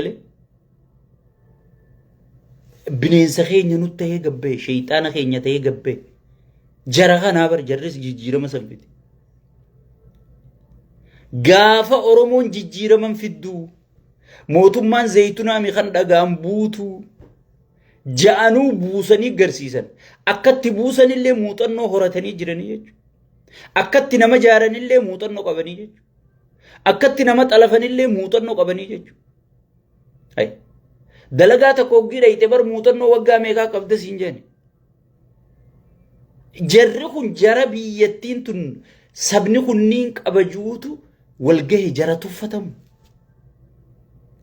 Galee? Bineensa keenya nutti ta'ee gabbee, sheeyxaana keenya ta'ee gabbee. Jara kanaa bar jarris jijjiirama san fide. Gaafa Oromoon jijjiiraman fidduu mootummaan zayitunaami kan dhagaan buutuu ja'anuu buusanii garsiisan. Akkatti buusanillee muuxannoo horatanii jiranii jechuudha. Akkatti nama jaaranillee muuxannoo qabanii jechuudha. Akkatti nama xalafanillee muuxannoo qabanii jechuudha. Ay. Dalagaa tokko hoggii dhayite bar muuxannoo waggaa meeqaa qabda siin jedhani. Jarri kun jara biyyattiin tun sabni kunniin kabajuutu walgahe jara tuffatamu.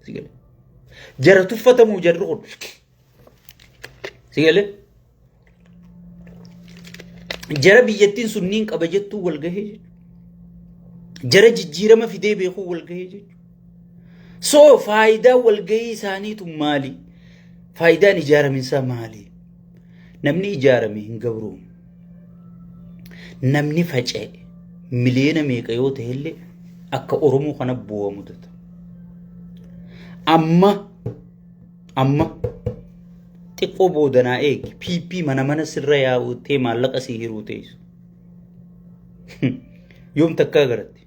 Si galee? Jara tuffatamu jarri kun. Si galee? Jara biyyattiin sunniin qaba jettuu wal gahee jechuudha. Jara jijjiirama fidee beekuu wal gahee jechuudha. So faayidaan walgahii isaaniitu maali? Faayidaan ijaaraminsaa maali? Namni ijaarame hin gabroomu. Namni faca'e miliyoona meeqa yoo ta'ellee akka Oromoo kana bu'aa mudata. Amma Amma xiqqoo booda naa eegi. PP mana mana sirra yaa'uttee maallaqa sii hiruu teessu. Yoom takkaa garatti.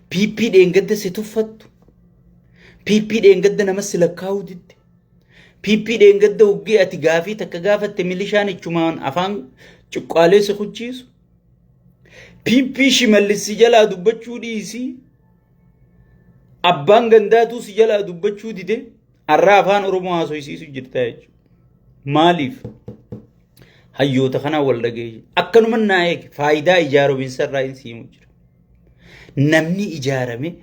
PP dheengadda si tuffattu. PP dheengadda nama si lakkaa'uu didde. PP dheengadda hoggee ati gaafii takka gaafatte milishaan ichumaan afaan cuqqaalee si kuchiisu. PP Shimallis si jalaa dubbachuu dhiisii. Abbaan gandaatuu si jalaa dubbachuu dide har'a afaan Oromoo haasofsiisu jirta jechuudha. Maaliif? Hayyoota kanaa wal dhaga'ee akkanuma naa eegi faayidaa ijaaruminsa irraa hin siimu jira. Namni ijaarame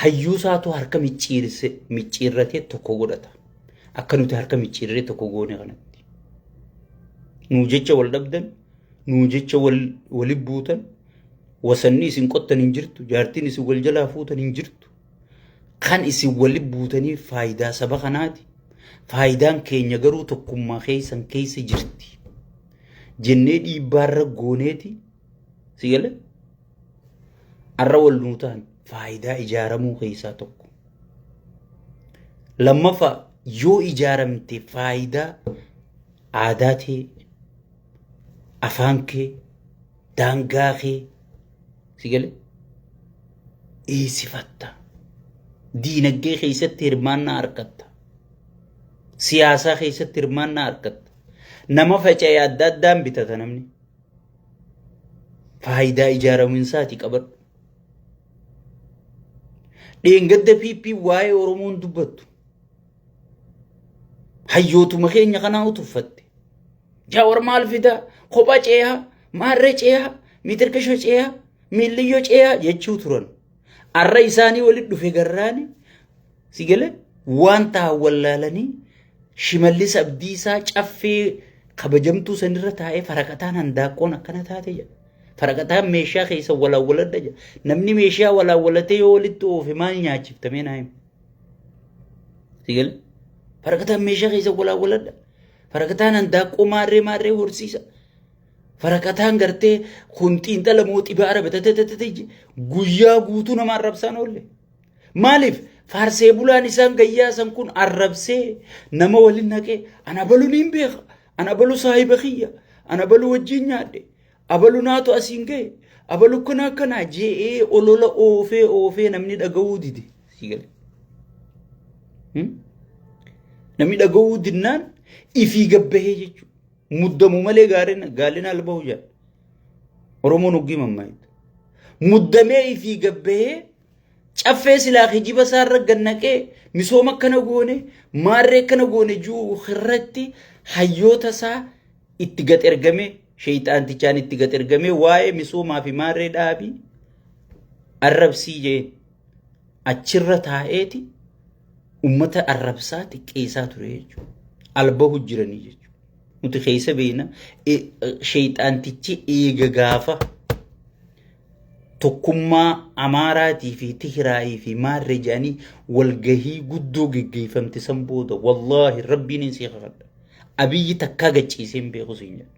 hayyuu isaatu harka micciirse micciirratee tokko godhata. Akka nuti harka micciirree tokko goone kanatti. Nuu jecha wal dhabdan, nuu jecha wal wali buutan, Wasanni isin qottan hin jirtu, jaartiin isin wal jalaa fuutan hin jirtu. Kan isin wali buutaniif faayidaa saba kanaati. Faayidaan keenya garuu tokkummaa keessan keessa jirti. Jennee dhiibbaarra gooneeti. Si gale? Arra wal nuu ta'an faayidaa ijaaramuu keessaa tokko. Lammaffaa yoo ijaaramte faayidaa aadaa tee, afaan kee, daangaa kee si gale eessifatta. Diinagdee keessatti hirmaannaa argatta. Siyaasaa keessatti hirmaannaa argatta. Nama faca'e adda addaan bitata namni. Faayidaa ijaaraminsaati qabadhu. Dheengadda PP waa'ee Oromoon dubbattu. Hayyootuma keenya kanaa utuffatte. Jawar maal fidaa? Kopha ceehaa, maarree ceehaa, mitirkishoo ceehaa, miilliyyoo ceehaa jechuu turan. Arra isaanii walitti dhufe garraani si gale waan ta'an wallaalanii Shimallis Abdiisaa caffee kabajamtuu sanirra taa'ee faraqataan handaaqqoon akkana taate jedha. Faraqataan meeshaa keessa walaawwaladha jedha. Namni meeshaa walaawwalatee yoo walitti oofe maal nyaachiftamee naa hima. Si gale faraqataan meeshaa keessa walaawwaladha. Faraqataan handaaqqoo maarree maarree horsiisa. Faraqataan gartee kun xiinxala moo xibaara batatatata guyyaa guutuu nama arrabsaan oolle. Maaliif faarsee bulaan isaan gayyaasan kun arrabsee nama waliin naqee ana balu niin beeka ana balu saahiba kiyya ana balu wajjin nyaadhe abalu naatu asiin ga'e abalu akkana akkanaa je'ee olola oofee oofee namni dhaga'uu dide. Sii gale. Namni dhaga'uu dinnaan ifii gabbahee jechuudha. Muddamu malee gaariin gaalina albahu jedha. Oromoon hoggii mammaayitu. Muddamee ifii gabbahee caffee silaa kijiba isaarra gannaqee misooma akkana goone maarree akkana goone jiru irratti hayyoota isaa itti gad ergamee sheeyxaantichaan itti gad ergamee waa'ee misoomaa fi maarree dhaabii arrabsii jeen achirra taa'eeti ummata arrabsaa xiqqeessaa ture jechuudha. Albahu jiranii jechuudha. Nuti keessa beekna sheeyxaantichi eega gaafa tokkummaa Amaaraatii fi Tigraayii fi Maarree jedhanii walgahii guddoo geggeeffamte san booda wallaahi rabbiin hin sii kakadha. Abiyyi takkaa gachiisee hin beeku siin jedha.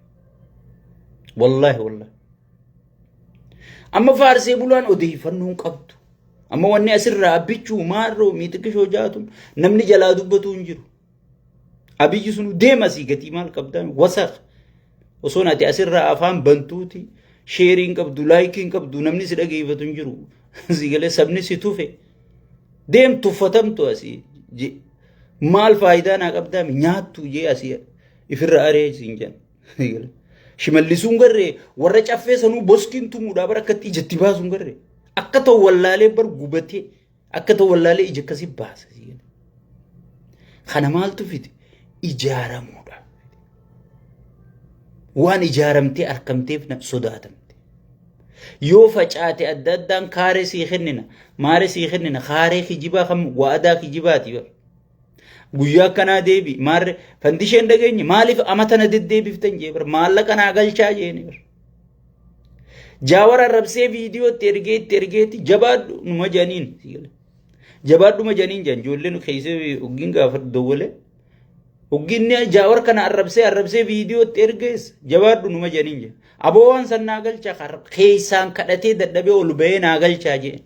Wallaahi wallaahi. Amma faarsee bulaan odeeffannoo hin qabdu. Amma wanni asirraa abbichuu maarroo miixiqishoo jaatun namni jalaa dubbatu hin jiru. Abiyyi sunu deema asii gatii maal qabdaa wasaq. Osoon ati asirraa afaan bantuuti sheerii hin qabdu laayikii hin qabdu namni si dhageeffatu hin jiru. Si galee sabni si tufe. Deem tuffatamtu asii. Maal faayidaa naa qabdaa nyaattu jee asii ifirra aree siin jedhan. Shimallisuun garree warra caffee sanuu boskiin tumuudhaa bara akkatti ijatti baasuun garree. Akka ta'u wallaalee bar gubatee akka ta'u wallaalee ija akkasii baasa. Kana maaltu fide? Ijaaramuudha. Waan ijaaramtee argamteef sodaatamte. Yoo facaate adda addaan kaaree sii kennina, maaree sii kennina, kaaree kijibaa kan waadaa kijibaati bar. Guyyaa akkanaa deebi maarree fandisheen dhageenye maaliif ama tana deddeebiftan jee bar maallaqa naa galchaa jeeni bar. Jaawar arrabsee viidiyoo itti ergee itti ergeeti jabaadhu numa janiin. Jabaadhuma janiin jan ijoolleen keessa hoggiin gaafa dawwale. Hoggiinni jaawar kana arrabsee arrabsee viidiyoo itti ergees jabaadhu numa janiin jan. Aboo waan san naa galchaa keessaan kadhatee dadhabee ol bahee naa galchaa jeen.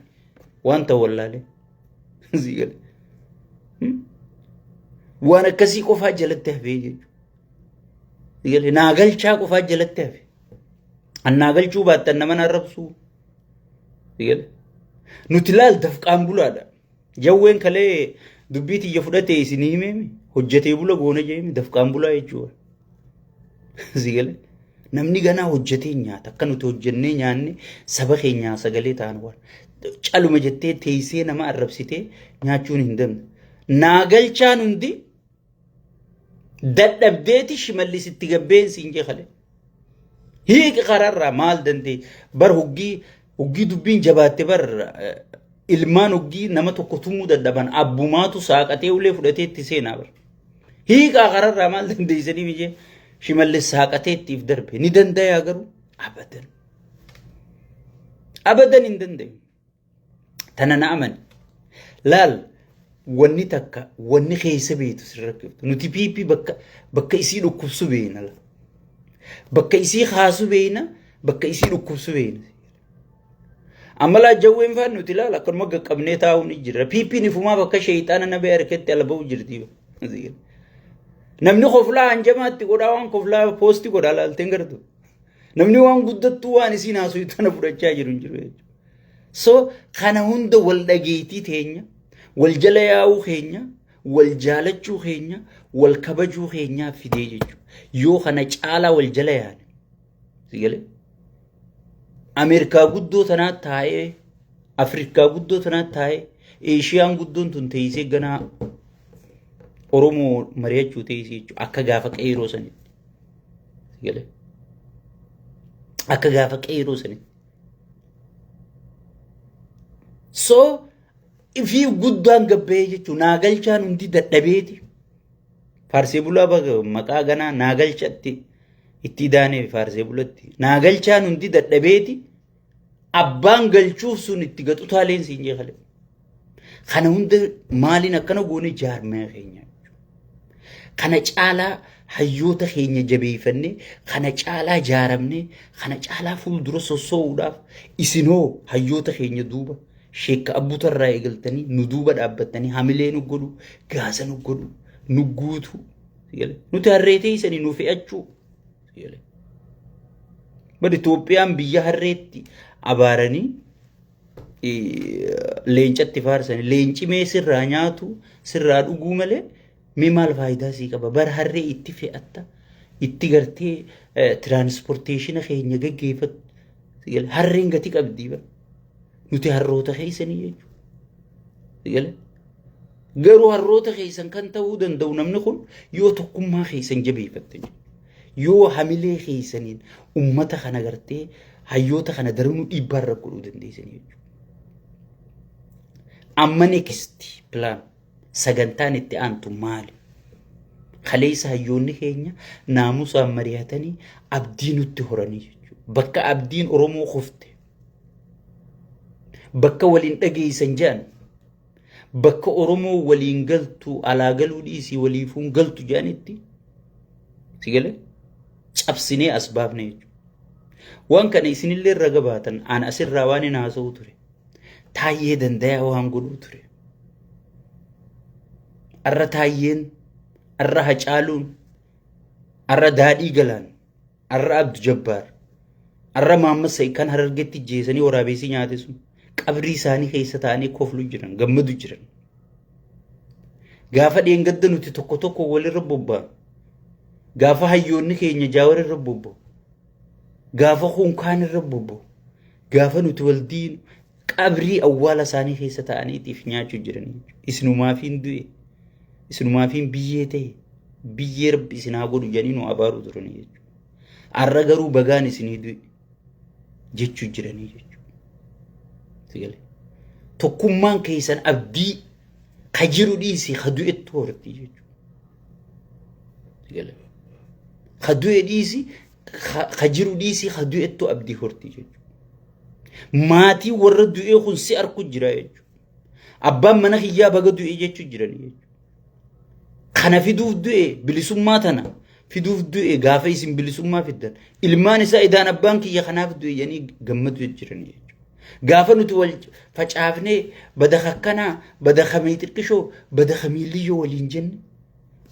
Waan ta'u wallaalee. Waan akkasii qofaa jalatti hafee jechuudha. Naa galchaa qofaa jalatti hafe. Annaa galchuu baattan nama arrabsuu. Nuti laal dafqaan bulaadha. Jawween kalee dubbii tiyya fudhatee isinii himeemi hojjetee bula goona jeemi dafqaan bulaa jechuudha. Sigale namni ganaa hojjetee nyaata akka nuti hojjennee nyaanne saba keenyaa sagalee ta'an waan caluma jettee teessee nama arrabsitee nyaachuun hin danda'u. Naa galchaan hundi dadhabdeeti shimallis itti gabbeen siin jeekale. Hiiki karaarraa maal dandee bar hoggii hoggii dubbiin jabaatte bar ilmaan hoggii nama tokko tumuu dadhaban abbumaatu saaqatee ulee fudhatee itti seenaa bar. Hiikaa karaarraa maal dandeessanii mijee shimallis saaqatee ittiif darbe ni dandayaa garuu abadan. Abadan hin dandayu. Tana na amani. Laal wanni takka wanni keessa beektu si rakkiftu. Nuti PP bakka bakka isii dhukkubsu beekna. Bakka isii kaasu beekna bakka isii dhukkubsu beekna. Amma laa jawween faan nuti laal akkanuma qaqqabnee taa'uu ni jira. PP'n ifumaa bakka sheeyxaana nabee harkatti ala ba'u jirti. Namni koflaa hanjamaatti godhaa waan koflaa poostii godhaa laalteen gartu. Namni waan guddattuu waan isiin haasuu tana fudhachaa jiru hin jiru jechuudha. So kana hunda wal dhageettii teenya, wal jala yaa'uu keenya, wal jaalachuu keenya, wal kabajuu keenyaa fidee jechuudha. Yoo kana caalaa wal jala yaane. Si galee? Ameerikaa guddoo tanaa taa'ee, Afrikaa guddoo tanaa taa'ee, Eeshiyaan guddoon tun teessee ganaa Oromoo mari'achuu teessee jechuudha. Akka gaafa qeeroo sanitti. Si galee? Akka gaafa qeeroo sanitti. So ifii guddaan gabba'ee jechuun naagalchaan hundi dadhabeeti. Faarsee bulaa maqaa ganaa naagalchatti itti idaanee faarsee bulatti. Naagalchaan hundi dadhabeeti abbaan galchuuf sun itti gaxutaaleen siin jeekale. Kana hunda maaliin akkana goone jaarmaya keenya. Kana caalaa hayyoota keenya jabeeffannee, kana caalaa jaaramnee, kana caalaa fuuldura sossoo'uudhaaf isinoo hayyoota keenya duuba sheekka abbutarraa eegaltanii nu duuba dhaabbattanii hamilee nu godhu, gaasa nu godhu, nu guutu. Nuti harree teessanii nu fe'achuu. Bari Itoophiyaan biyya harreetti abaaranii leencatti faarsanii leenci mee sirraa nyaatu sirraa dhuguu malee mee maal faayidaa sii qaba bara harree itti fe'atta itti gartee tiraanspoorteeshina keenya gaggeeffattu harreen gati qabdii bara nuti harroota keessanii jechuudha. Garuu harroota keessan kan ta'uu danda'u namni kun yoo tokkummaa keessan jabeeffatte yoo hamilee keessaniin ummata kana gartee hayyoota kana daranuu dhiibbaa irra godhuu dandeessanii jechuudha. Amma next plan sagantaan itti aantu maali? Kaleessa hayyoonni keenya naamusaan mari'atanii abdii nutti horanii jechuudha. Bakka abdiin Oromoo kufte, bakka waliin dhageessan jedhan, bakka Oromoo waliin galtu alaa galuu dhiisii waliifuun galtu jedhanitti si galee cabsinee as baafne jechuudha. Waan kana isinillee irra gabaatan an asirraa waan hin haasa'u ture. Taayyee Dandayaa waan godhuu ture. Arra Taayyeen, arra Hacaaluun, arra Daadhii Galaan, arra Abdu Jabbaar, arra Maammas Sa'id kan Harargetti jeesanii waraabessi nyaate sun qabrii isaanii keessa taa'anii koflu jiran, gammadu jiran. Gaafa dheengadda nuti tokko tokko walirra bobba'an. Gaafa hayyoonni keenya Jaawar irra bobba'u. Gaafa kunkaan irra bobba'u. Gaafa nuti wal diinu qabrii awwaala isaanii keessa ta'aniitiif nyaachuu jiran. Isinumaafiin du'e. Isinumaafiin biyyee ta'e. Biyyee rabbi isin haa godhu jedhanii nu abaaruu turanii jechuudha. Har'a garuu bagaan isinii du'e jechuu jiranii jechuudha. Sigale. Tokkummaan keessan abdii ka jiru dhiisi ka du'ettu horti jechuudha. Sigale. Ka du'e dhiisi ka jiru dhiisi ka du'ettu abdii horti jechuudha. Maatii warra du'ee kun si arku jira jechuudha. Abbaan mana kiyyaa baga du'e jechuu jiranii jechuudha. Kana fiduuf du'e bilisummaa tana fiduuf du'e gaafa isin bilisummaa fiddan ilmaan isaa idaan abbaan kiyya kanaaf du'e jedhanii gammadu jiranii jechuudha. Gaafa nuti wal facaafnee bada kakkanaa bada kamii xiqqishoo bada kamii liyyoo waliin jenne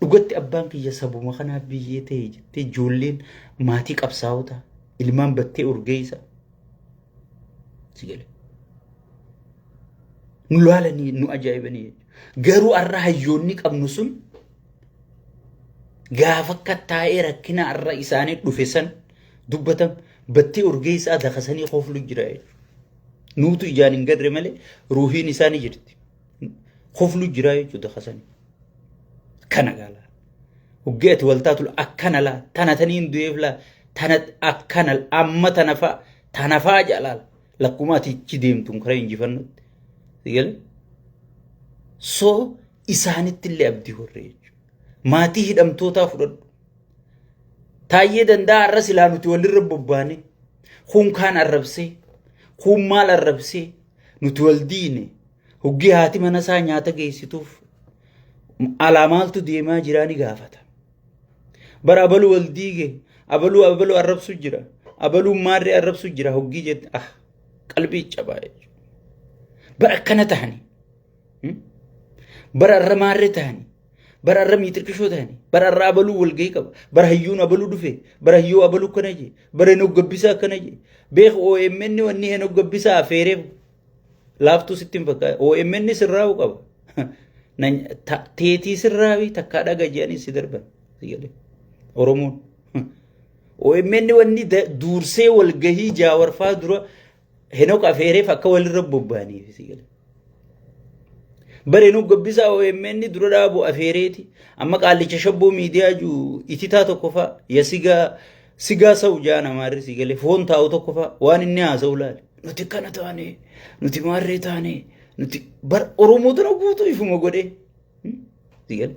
dhugatti abbaan kiyya sabuma kanaaf biyyee ta'e jettee ijoolleen maatii qabsaa'ota ilmaan battee urgeessa. Si gale. Nu laalanii nu ajaa'ibanii jechuudha. Garuu har'a hayyoonni qabnu sun gaafa akka taa'ee rakkina har'a isaanii dhufe san dubbatan battee urgeessaa dakasanii koflu jira jechuudha. Nuutu ijaan hin garre malee ruuhiin isaanii jirti. Koflu jira jechuudha dakasanii. Kana gaalaa. Hoggee ati wal taatu akkana laa tana taniin du'eef laa tana akkana amma tana fa'a tana fa'a jalaal lakkuma ati ichi deemtuun karaa injifannootti. Sigale? So isaanitti illee abdii horre jechuudha. Maatii hidhamtootaa fudhadhu. Taayyee Danda'a har'a silaa nuti walirra bobbaane kun kaan arrabsee kun maal arrabsee nuti wal diine hoggii haati mana isaa nyaata geessituuf alaa maaltu deemaa jiraa ni gaafata. Bara abaluu wal diige abaluu abaluu arrabsu jira abaluu maarree arrabsu jira hoggii jette ah qalbii cabaa jechuudha. Bara akkana tahanii bara irra maarree tahanii bara irra miixirqishoo tahanii bara irra abaluu walgahii qaba bara hayyuun abaluu dhufe bara hayyuu abaluu akkana jee bara Henook Gabbisaa akkana jee beek OMN wanni Henook Gabbisaa afeereef laaftuu sitti hin fakkaatu OMN sirraa'uu qaba. Teetii sirraawii takkaa dhaga jedhanii si darban. Oromoon. OMN wanni duursee walgahii jaawarfaa dura Henook afeereef akka walirra bobba'aniif si gale. Bara Henook Gabbisaa OMN dura dhaabu afeereeti. Amma qaallicha shabboo miidiyaa jiru ititaa tokko fa'a ya sigaa sigaa sa'u jaa namaarri si gale foon taa'u tokko fa'a waan inni haasa'u laale. Nuti kana taane nuti maarree taane nuti bar Oromoo tana guutuu ifuma godhee. Si gale.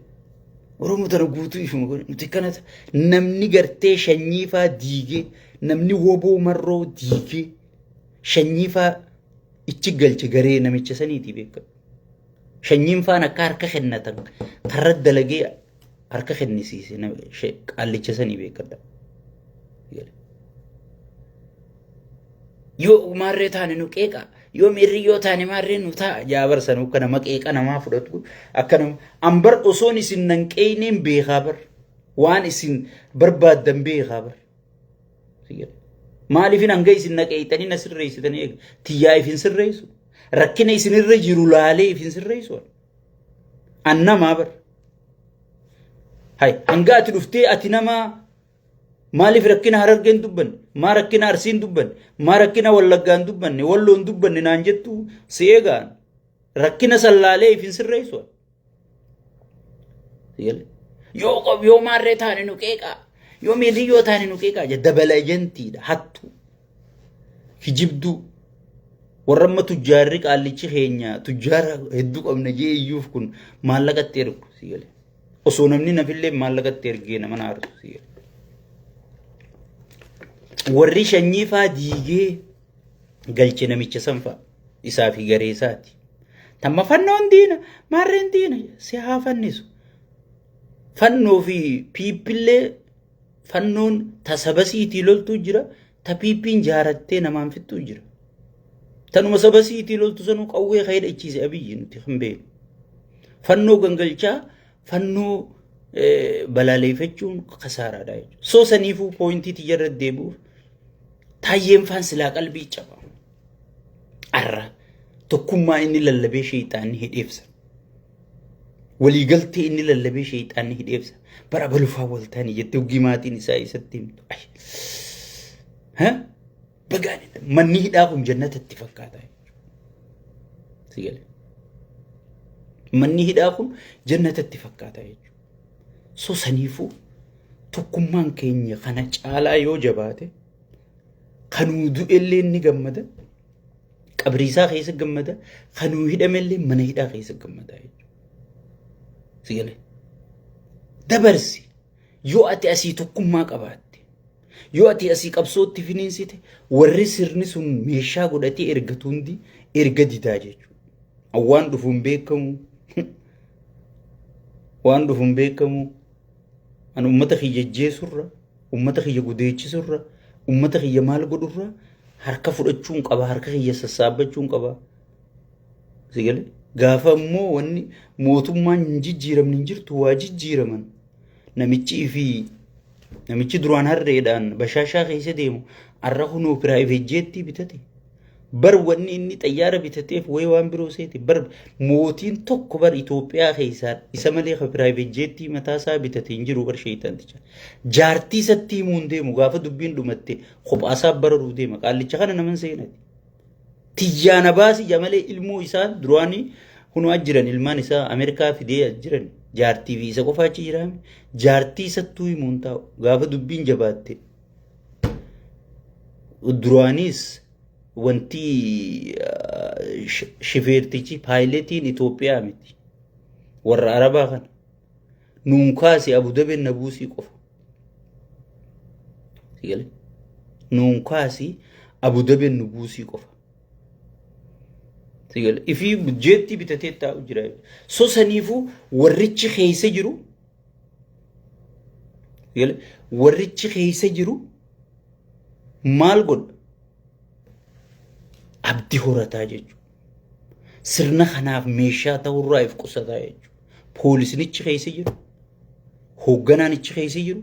Oromoo tana guutuu ifuma godhe nuti kana namni gartee shanyii faa diigee namni woboo marroo diigee shanyii faa ichi galche garee namicha saniitii beekama. Shanyiin faan akka harka kennatan karra dalagee harka kennisiise qaallicha sanii beekadha. Yoo maarree taane nu qeeqa yoo miirri yoo taane maarree nu ta'a jaabar sanuu akka nama qeeqa namaa fudhatu akka nama ambar osoon isin nan qeeyneen beekaa bar waan isin barbaaddan beekaa bar. Maaliifin hanga isin na qeeyxanii na sirreessitanii eega tiyyaa ifin sirreessu rakkina isinirra jiru laalee ifin sirreessu an namaa bar. Hay hanga ati dhuftee ati namaa Maaliif rakkina Harargee hin dubbanne? Maa rakkina Arsii hin dubbanne? Maa rakkina Wallaggaa hin dubbanne? Walloo hin dubbanne naan jettu si eegaan. Rakkina sallaalee if hin sirreessu. Yoo qob yoo maarree taane nu qeeqaa. Yoo miirri yoo taane nu qeeqaa jedha dabala ejentiidha hattuu. Kijibduu. Warra amma tujjaarri qaallichi keenya tujjaara hedduu qabna jee iyyuuf kun maallaqatti ergu si galee. Osoo namni nafillee maallaqatti ergee nama na aarsu si galee. Warri shanyii faa diigee galche namicha san fa'a isaa fi garee isaati. Tamma fannoon diina maarreen diina si haa fannisu. Fannoo fi piippillee fannoon ta sabasiitii loltuu jira ta piippiin jaarattee namaan fixxuu jira. Tanuma saba siitii loltu sanuu qawwee ka hidhachiise Abiyyi nuti kan beeknu. Fannoo gangalchaa fannoo balaaleeffachuun kasaaraadha jechuudha. Soo saniifuu pooyintii tiyya irra deebi'uuf Taayyeen faan silaa qalbii caba. Arra tokkummaa inni lallabee sheeyxaanni hidheefsa. Waliigaltee inni lallabee sheeyxaanni hidheefsa. Bara balufaa waltaanii jettee hoggii maatiin isaa isatti himtu. Bagaan manni hidhaa kun jannata itti fakkaata. Si gale. Manni hidhaa kun jannata itti fakkaata jechuudha. So saniifuu tokkummaan keenya kana caalaa yoo jabaate kanuu du'ellee ni gammada. Qabrii isaa keessa gammada. Kanuu hidhamellee mana hidhaa keessa gammada jechuudha. Si gale. Dabarsi yoo ati asii tokkummaa qabaatte yoo ati asii qabsootti finiinsite warri sirni sun meeshaa godhatee ergatu hundi erga didaa jechuudha. Waan dhufu hin beekamu. Waan dhufu hin beekamu. Ani uummata kiyya ajjeesurra, uummata kiyya gudeechisurra, uummata kiyya maal godhurra harka fudhachuun qaba, harka kiyya sassaabbachuun qaba. Si galee? Gaafa immoo wanni mootummaan hin jijjiiramne hin jirtu waa jijjiiraman. Namichi fi namichi duraan harreedhaan bashaashaa keessa deemu har'a kunoo piraayiveet jeettii bitate. Bar wanni inni xayyaara bitateef wayii waan biroo seete bar mootiin tokko bar Itoophiyaa keessaa isa malee ka piraayiveet jeettii mataa isaa bitate hin jiru bar sheeyxanticha. Jaartii isatti himuu hin deemu gaafa dubbiin dhumatte kophaa isaa bararuu deema qaallicha kana naman seenati. Tiyyaana baasi ja malee ilmoo isaa duraanii kunoo as jiran ilmaan isaa Ameerikaa fidee as jiran jaartii fi isa qofa achi jiraame jaartii isattuu himuu hin taa'u gaafa dubbiin jabaatte. Duraanis wanti shifeertichi paayiletiin Itoophiyaa miti. Warra Arabaa kana. Nuun kaasi Abudabeen na buusii qofa. Nuun kaasi Abudabeen nu buusii qofa. Ifii jeettii bitatee taa'u jira. So saniifuu warrichi keessa jiru Warrichi keessa jiru maal godha? Abdi horataa jechuudha. Sirna kanaaf meeshaa ta'urraa if qusataa jechuudha. Poolisnichi keessa jiru, hoogganaan ichi keessa jiru,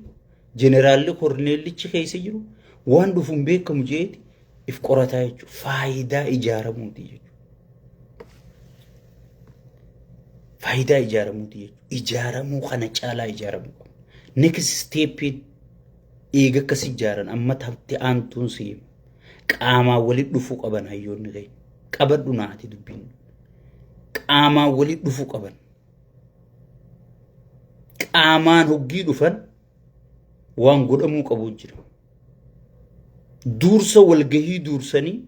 jeneraalli korneellichi keessa jiru waan dhufu hin beekamu jeeti if qorataa jechuudha. Faayidaa ijaaramuuti jechuudha. Faayidaa ijaaramuuti jechuudha. Ijaaramuu kana caalaa ijaaramuu qabna. Next steppiin eega akkas ijaaran amma tafti aantuun si hima. Qaamaan walitti dhufuu qaban hayyoonni keenya. Qabadhu naati dubbiin. Qaamaan walitti dhufuu qaban. Qaamaan hoggii dhufan waan godhamuu qabu jira. Duursa walgahii duursanii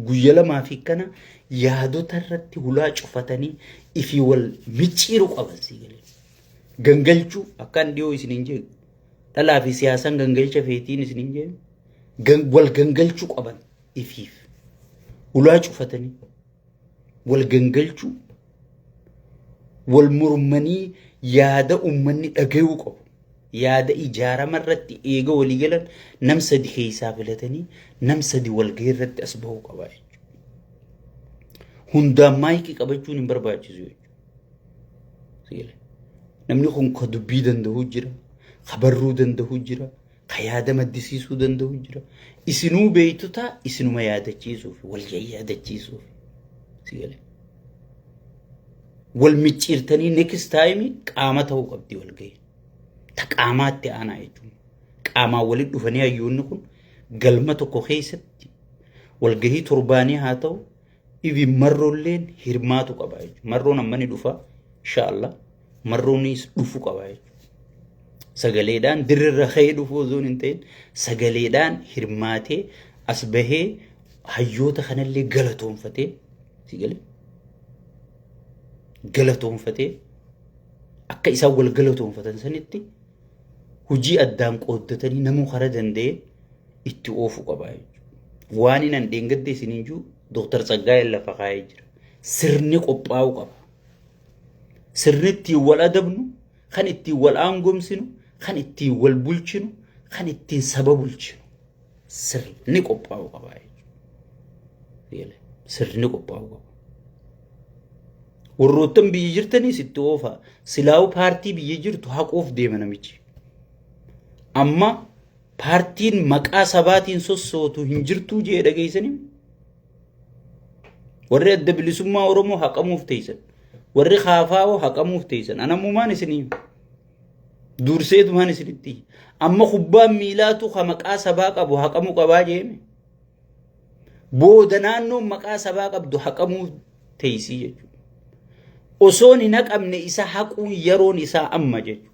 guyya lamaa fi kana yaadota irratti hulaa cufatanii ifii wal micciiruu qaban sii galee. Gangalchuu akkaan dhiyoo isin hin jeequ. Dhalaa fi siyaasaan gangalcha feetiin isin hin jeequ. Wal gangalchuu qaban ifiif. Hulaa cufatanii wal gangalchuu wal mormanii yaada uummanni dhagayuu qabu. Yaada ijaarama irratti eega walii galan nam sadi keessaa filatanii nam sadi walgahii irratti as bahuu qaba jechuudha. Hundaan maayikii qabachuun hin barbaachisu jechuudha. Namni kun ka dubbii danda'u jira, ka barruu danda'u jira, ka yaada maddisiisuu danda'u jira. Isinuu beektotaa isinuma yaadachiisuuf, wal yaadachiisuuf. Wal micciirtanii next time qaama ta'uu qabdi walgahii. Ta qaamaatti aanaa jechuudha. Qaamaan walitti dhufanii hayyoonni kun galma tokko keessatti walgahii torbaanii haa ta'u ifi marroolleen hirmaatu qaba jechuudha. Marroon amma ni dhufa inshaallah marroonis dhufu qaba jechuudha. Sagaleedhaan dirrirra ka'ee dhufuu osoo hin ta'in sagaleedhaan hirmaatee as bahee hayyoota kanallee galatoonfatee si galee galatoonfatee akka isaan wal galatoonfatan sanitti hojii addaan qooddatanii namuu karaa danda'ee itti oofuu qaba jechuudha. Waan inni an dheengadde isiniin jiru Dooktar Tsaggaayeen lafa kaa'ee jira. Sirni qophaa'uu qaba. Sirni ittiin wal adabnu, kan ittiin wal aangomsinu, kan ittiin wal bulchinu, kan ittiin saba bulchinu. Sirni qophaa'uu qaba jechuudha. Sirni qophaa'uu qaba. Warroottan biyya jirtaniis itti oofaa. Silaa'uu paartii biyya jirtu haquuf deema namichi. Amma paartiin maqaa sabaatiin sossootu hin jirtuu jee dhageessanii. Warri adda bilisummaa Oromoo haqamuuf teessan. Warri KFO haqamuuf teessan. Anammumaan isinii durseetumaan isinitti. Amma kubbaan miilaatu ka maqaa sabaa qabu haqamuu qabaa jeeme. Booda naannoon maqaa sabaa qabdu haqamuu teessii jechuudha. Osoon hin haqamne isa haquun yeroon isaa amma jechuudha.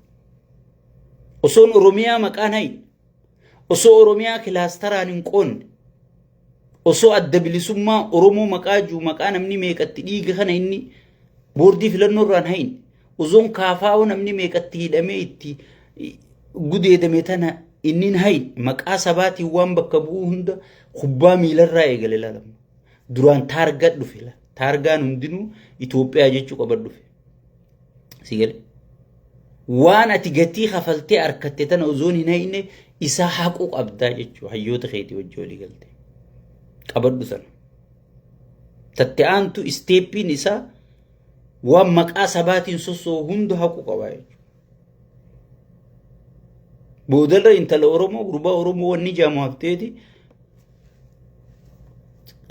Osoon Oromiyaa maqaan hayin, osoo Oromiyaa kilaasteraan hin qoonne, osoo adda bilisummaa Oromoo maqaa jiru maqaa namni meeqatti dhiiga kana inni boordii filannoo irraan hayin, osoon KFO namni meeqatti hidhamee itti gudeedame tana inni hin hayin, maqaa sabaatiin waan bakka bu'uu hunda kubbaa miilarraa eegale ilaalama. Duraan taargaa dhufe la. Taargaan hundinuu Itoophiyaa jechuu qaba dhufe. Si gale. Waan ati gatii kafaltee harkatte tana osoon hin hayne isaa haquu qabdaa jechuu hayyoota keetii wajji walii galte. Qabadhu sana. Tatte aantu isteeppiin isaa waan maqaa sabaatiin sossoo'u hunda haquu qabaa jechuudha. Boodarra intala Oromoo gurbaa Oromoo wanni jaamu hafteeti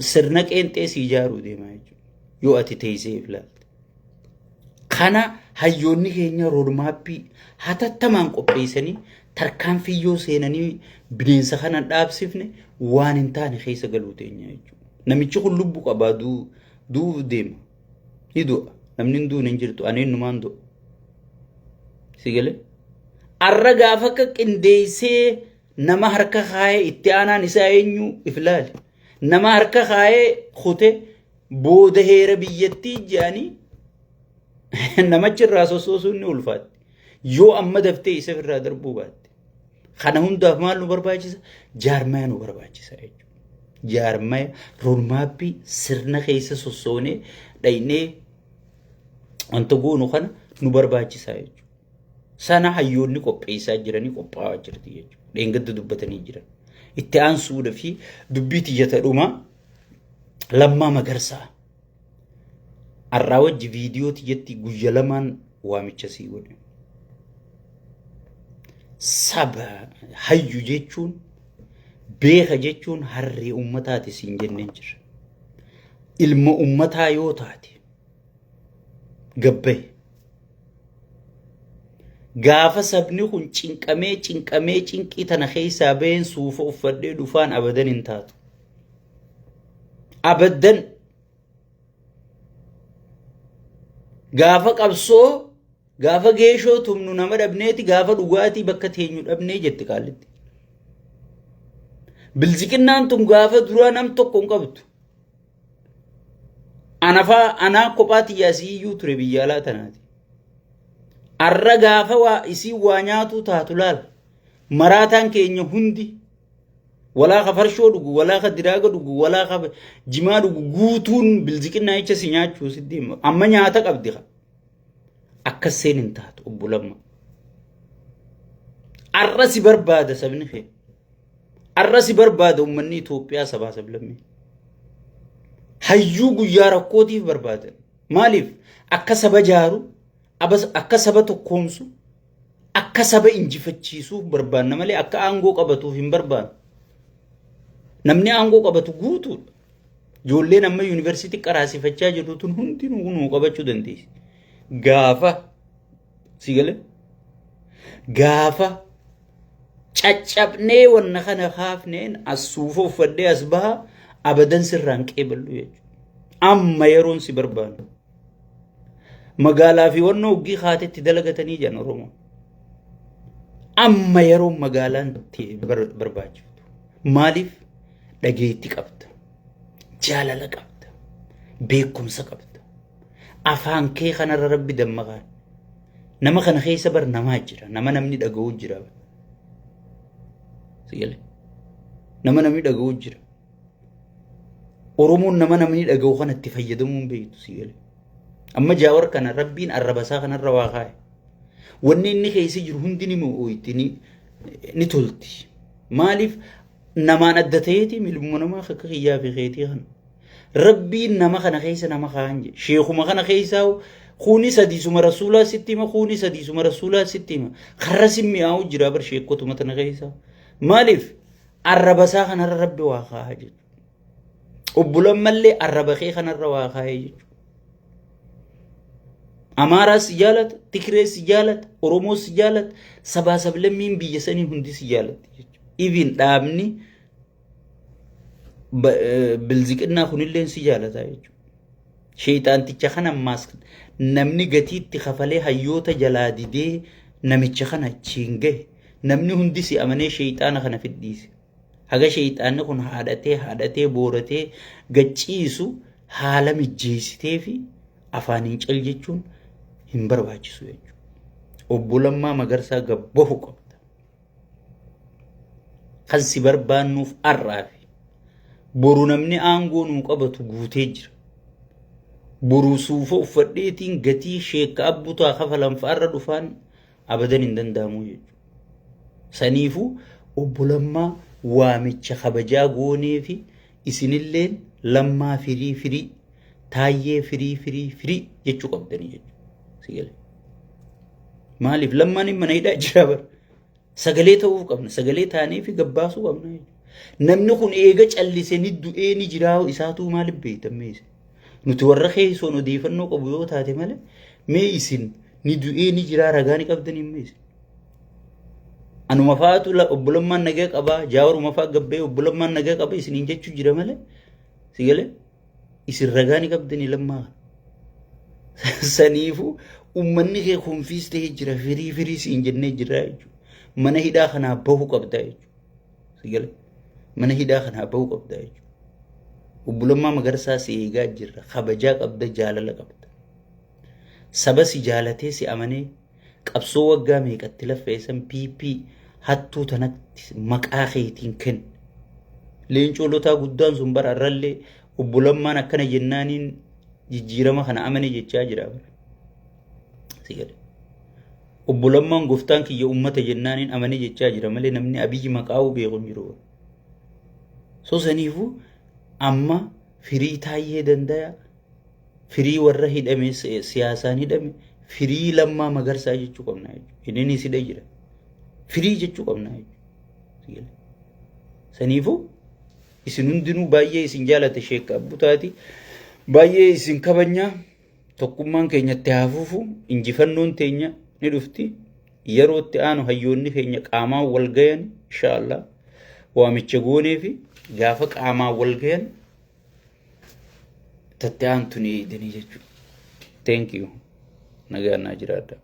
sirna qeenxee si ijaaruu deemaa jechuudha. Yoo ati teessee ilaalte. Kana hayyoonni keenya roadmapii hatattamaan qopheessanii tarkaanfii yoo seenanii bineensa kana dhaabsifne waan hin taane keessa galuu teenya jechuudha. Namichi kun lubbu qabaa du'uuf deema. Ni du'a. Namni hin duune hin jirtu. Ani innumaan du'a. Si galee? Arra gaafa akka qindeessee nama harka kaayee itti aanaan isaa eenyu if ilaali. Nama harka kaayee kute booda heera biyyattii jedhanii namachi irraa sossoosuun ni ulfaatti. Yoo amma daftee isa irraa darbuu baatte. Kana hundaaf maal nu barbaachisa? Jaarmaya nu barbaachisa jechuudha. Jaarmaya roadmapii sirna keessa sossoonee dhaynee wanta goonu kana nu barbaachisa jechuudha. Sana hayyoonni qopheessaa jiranii qophaa'aa jirti jechuudha. Dheengadda dubbatanii jiran. Itti aansuudha fi dubbii tiyyata dhumaa Lammaa Magarsaa. Har'aa wajji viidiyoo tiyyatti guyya lamaan waamicha sii godhe. Saba hayyu jechuun beeka jechuun harree ummataati siin jenneen jira. Ilma ummataa yoo taate gabbaye. Gaafa sabni kun cinqamee cinqamee cinqii tana keessaa baheen suufa uffadhee dhufaan abadan hin taatu. Abadan gaafa qabsoo gaafa geeshoo tumnu nama dhabneeti gaafa dhugaatii bakka teenyu dhabnee jetti qaallitti. Bilziqinnaan tun gaafa duraa nam tokko hin qabdu. Anafaa anaa kophaa tiyyaa isii iyyuu ture biyya alaa tanaati. Arra gaafa waa isii waa nyaatuu taatu laal. Maraataan keenya hundi walaa ka farshoo dhugu, walaa ka diraaga dhugu, walaa ka jimaa dhugu guutuun bilziqinnaa jecha si nyaachuu si deema. Amma nyaata qabdi ka. Akkas seen hin taatu obbo Lamma. Arra si barbaada sabni kee. Arra si barbaada uummanni Itoophiyaa sabaa sablammii. Hayyuu guyyaa rakkootiif barbaadan. Maaliif? Akka saba jaaru, akka saba tokkoomsu, akka saba injifachiisuuf barbaanna malee akka aangoo qabatuuf hin barbaannu. Namni aangoo qabatu guutuudha. Ijoolleen amma yuunivarsiitii qaraasifachaa jirtu tun hundinuu nuu qabachuu dandeessi. Gaafa si galee gaafa caccabnee wanna kana kaafneen as suufa uffadhee as baha abadan sirraan qeeballu jechuudha. Amma yeroon si barbaadu. Magaalaa fi wannoo hoggii kaatetti dalagatanii jiran Oromoo. Amma yeroon magaalaan barbaachiftu. Maaliif dhageetti qabda? Jaalala qabda. Beekumsa qabda. Afaan kee kanarra rabbi dammaqaa. Nama kana keessa bar namaa jira. Nama namni dhaga'uu jira. Nama namni dhaga'uu jira. Oromoon nama namni dhaga'u kanatti fayyadamuu hin beektu si galee. Amma jaawar kana rabbiin arrabasaa kanarra waa kaa'e. Wanni inni keessa jiru hundi ni mo'oyti ni tolti. Maaliif namaan adda ta'eeti milmuma namaa akka kiyyaa fi keetii kana. Rabbiin nama kana keessa nama kaan jedhe. Sheekuma kana keessaa kuunis hadiisuma rasuulaa sitti hima, kuunis hadiisuma rasuulaa sitti hima. Karra si mi'aawu jira bar sheekotuma tana keessa. Maaliif? Arraba isaa kanarra Rabbi waa kaa'a jechuudha. Obbo Lammallee arraba kee kanarra waa kaa'ee jechuudha. Amaaraas si jaalata, Tigirees si jaalata, Oromoos si jaalata, sabaa sablammiin biyya sanii hundi si jaalatti jechuudha. Even dhaabni bilziqinnaa kunillee si jaalata jechuudha. Sheexaanticha kana ammaas namni gatiitti kafalee hayyoota jalaa didee namicha kana achiin gahe namni hundi si amanee sheexaana kana fidhiise. Haga sheexaanni kun haadhatee haadhatee booratee gacciisu haala mijjeessitee fi afaaniin cal jechuun hin barbaachisu jechuudha. Obbo Lammaa Magarsaa gabbahu qabda. Kan si barbaannuuf har'aafi. Boru namni aangoo nuu qabatu guutee jira. Boru suufa uffadheetiin gatii sheekka abbutaa kafalan fa'arra dhufaan abadan hin danda'amu jechuudha. Saniifuu obbo Lammaa waamicha kabajaa goonee fi isinilleen Lammaa firii firii Taayyee firii firii firii jechuu qabdanii jechuudha. Si galee. Maaliif Lammaan mana hidhaa jira bara. Sagalee ta'uuf qabna. Sagalee taanee fi gabbaasuu qabna jechuudha. Namni kun eega callise ni du'ee ni jiraa isaatuu maaliif beektan mee isin? Nuti warra keessoon odeeffannoo qabu yoo taate malee mee isin ni du'ee ni jiraa ragaa ni qabdanii mee isin? Anuma fa'aatu obbo Lammaan nagaa qabaa Jaawaruma fa'a gabbee obbo Lammaan nagaa qaba isiniin jechuu jira malee si galee isin ragaa ni qabdanii Lammaa kana. Saniifuu uummanni kee konfiis ta'ee jira firii firii siin jennee jira jechuudha. Mana hidhaa kanaa bahu qabda jechuudha. Si galee mana hidhaa kanaa bahu qabda jechuudha. Obbo Lammaa Magarsaa si eegaa jirra. Kabajaa qabda jaalala qabda. Saba si jaalatee si amanee qabsoo waggaa meeqatti laffeessan PP hattuu tanatti maqaa keetiin kenne. Leencoo Lotaa guddaan sun bara irrallee obbo Lammaan akkana jennaaniin jijjiirama kana amane jechaa jira. Si gale. Obbo Lammaan gooftaan kiyya uummata jennaaniin amane jechaa jira malee namni Abiyyi maqaa'uu beeku hin jiru. So saniifuu amma firii Taayyee Dandaya firii warra hidhame siyaasaan hidhame firii Lammaa Magarsaa jechuu qabna jechuudha. Innis hidha jira. Firii jechuu qabna jechuudha. Saniifuu isin hundinuu baay'ee isin jaalate Sheek Abbutaati. Baay'ee isin kabajnaa. Tokkummaan keenya itti haa fufu. Injifannoon teenya ni dhufti. Yeroo itti aanu hayyoonni keenya qaamaan wal gayan inshaallah waamicha goonee fi gaafa qaamaan wal gayan tatti aantu ni eegdanii jechuudha. Thank you. Nagaan naa jiraadha.